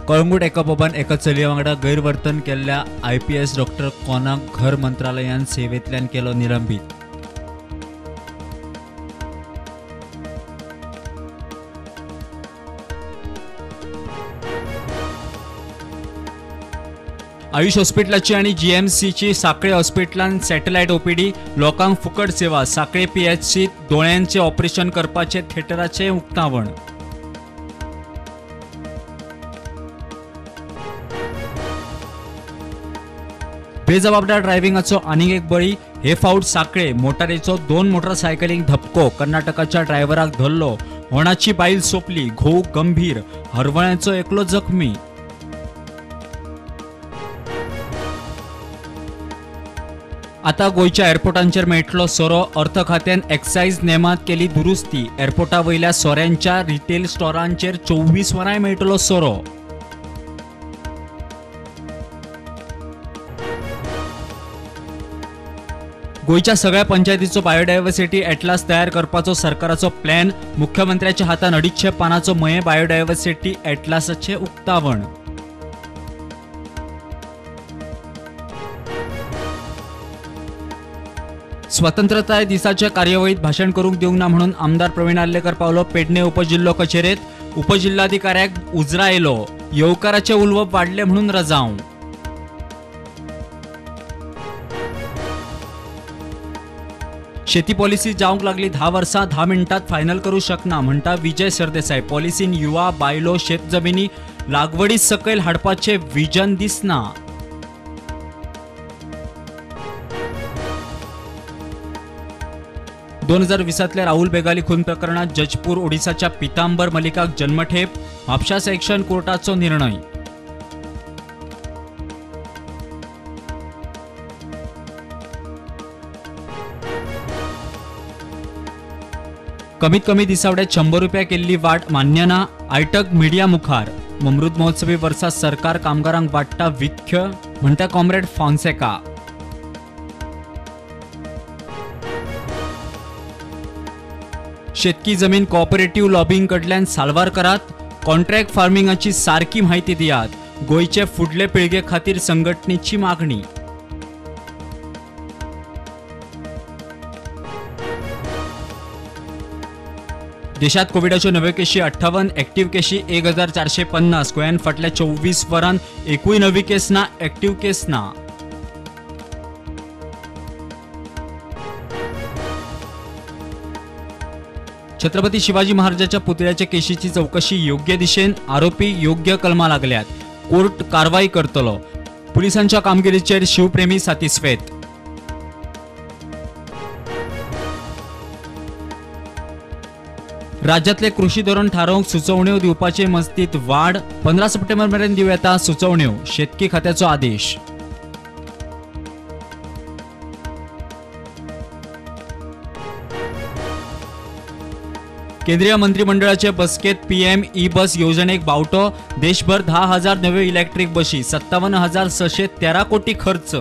कळंगूट एका पबान एका चलये वांगडा गैरवर्तन केल्ल्या IPS doctor कोनाक घर मंत्रालयान सेवेंतल्यान केलो निलंबीत. आयुष हॉस्पिटलाची आनी जीएमसीची साखळे हॉस्पिटलान सॅटेलायट ओपीडी, लोकांक फुकट सेवा. साखळे पीएचसीत दोळ्यांचे ऑपरेशन करपाचे थिएटराचें उक्तावण. बेजबाबदार ड्रायव्हिंगाचो आनीक एक बळी, हे फावट साखळे मोटारीचो 2 मोटरसायकलींक धपको, कर्नाटकाच्या ड्रायव्हराक धरलो. होणाची बायल सोंपली, घोव गंभीर, हरवळ्यांचो एकलो जखमी. आता गोंयच्या एअरपोर्टांचेर मेळटलो सोरो, अर्थ खात्यान एक्सायज नेमांत केली दुरुस्ती. एअरपोर्टा वयल्या सोऱ्यांच्या रिटेल स्टोरांचेर 24 वरांय मेळटलो सोरो. गोंयच्या सगळ्या पंचायतीचो बायोडायव्हर्सिटी एटलास तयार करपाचो सरकाराचो प्लॅन, मुख्यमंत्र्याच्या हातान 250 पानांचो मये बायोडायव्हर्सिटी एटलासाचें उक्तावण. स्वतंत्रताय दिसाच्या कार्यावळीत भाशण करूंक दिवंक ना म्हणून आमदार प्रवीण आर्लेकर पावलो पेडणे उपजिल्लो कचेरेत, उपजिल्लाधिकाऱ्याक उजरा येयलो, येवकाराचें उलोवप वाडलें म्हणून रजांव. शेती पॉलिसी जावंक लागली 10 वर्सां 10 मिनटात फायनल करूं शकना म्हणटा विजय सरदेसाय. पॉलिसीन युवा बायलो शेत जमिनी लागवडी सकयल हाडपाचें विजन दिसना. दोन 2020 राहुल बेगाली खून प्रकरणात जजपूर ओडिसाच्या पितांबर मलिकाक जन्मठेप, म्हापशा सेक्शन कोर्टाचो निर्णय. कमीत कमी दिसावड्यात 100 रुपया केल्ली वाट मान्य ना, आयटक मिडिया मुखार. अमृत महोत्सवी वर्सा सरकार कामगारांक वाडटा विख्य म्हणटा कॉम्रेड फॉन्सेका. शेतकी जमीन कॉपरेटिव्ह लॉबिंग कडल्यान साल्वार करात, कॉन्ट्रॅक्ट फार्मिंगाची सारकी म्हायती दियात, गोंयचे फुडले पिळगे खातीर संघटनेची मागणी. देशात कोविडाच्यो नव्यो केशी 58, एक्टिव्ह केशी 1450. गोंयांत फाटल्या 24 वरांत एकूय नवी केस ना, एक्टिव्ह केस ना. छत्रपती शिवाजी महाराजाच्या पुतळ्याच्या केशीची चौकशी योग्य दिशेन, आरोपी योग्य कलमा लागल्यात, कोर्ट कारवाई करतलो. पुलिसांच्या कामगिरीचेर शिवप्रेमी सातिस्फेत. राज्यातले कृषी धोरण थारोवंक सुचोवण्यो दिवपाचे मस्तीत वाड, 15 सप्टेंबर मेरेन दिवं येता सुचोवण्यो, शेतकी खात्याचो आदेश. केंद्रीय मंत्रिमंडळाचे बसकेत पीएम ई बस योजनेक बावटो, देशभर 10,000 नव्यो इलेक्ट्रीक बशी, 57,613 कोटी खर्च.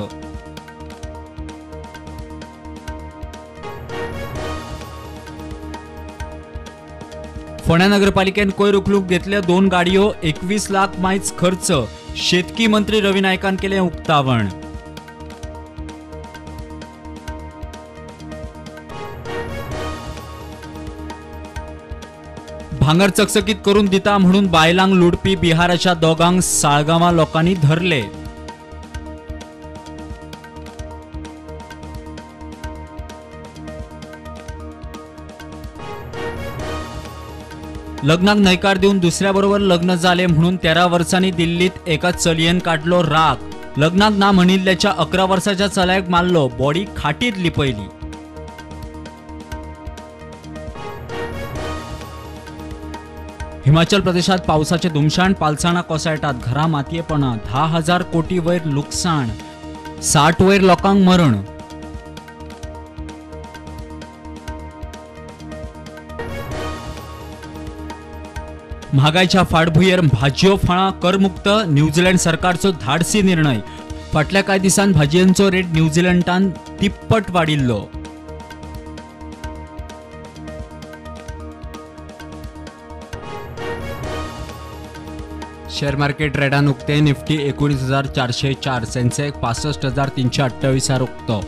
फोंड्या नगरपालिकेन कोयर उखलूंक घेतल्या 2 गाडयो, 21 लाख मायज खर्च, शेतकी मंत्री रवी नायकान केलें उक्तावण. भांगर चकचकीत करून दिता म्हणून बायलांक लुडपी बिहाराच्या दोगांक साळगांवा लोकांनी धरले. लग्नाक न्हयकार दिवन दुसऱ्या बरोबर लग्न जालें म्हणून 13 वर्सांनी दिल्लीत एका चलयेन काडलो राग, लग्नाक ना म्हणिल्ल्याच्या 11 वर्साच्या चल्याक मारलो, बॉडी खाटीत लिपयली. हिमाचल प्रदेशात पावसाचे धुमशाण, पालसाणां कोसळटात, घरां मातयेपणां, 10,000 कोटी वयर लुकसाण, 60 वयर लोकांक मरण. म्हागायच्या फाटभुंयेर भाजयो फळां करमुक्त, न्यूझीलंड सरकारचो धाडसी निर्णय. फाटल्या कांय दिसांत भाजयांचो रेट न्यूझीलंडान तिप्पट वाडिल्लो. शेअर मार्केट रेडान उक्ते. निफ्टी 19,404, सेन्सेक्स 65,328 उक्तो.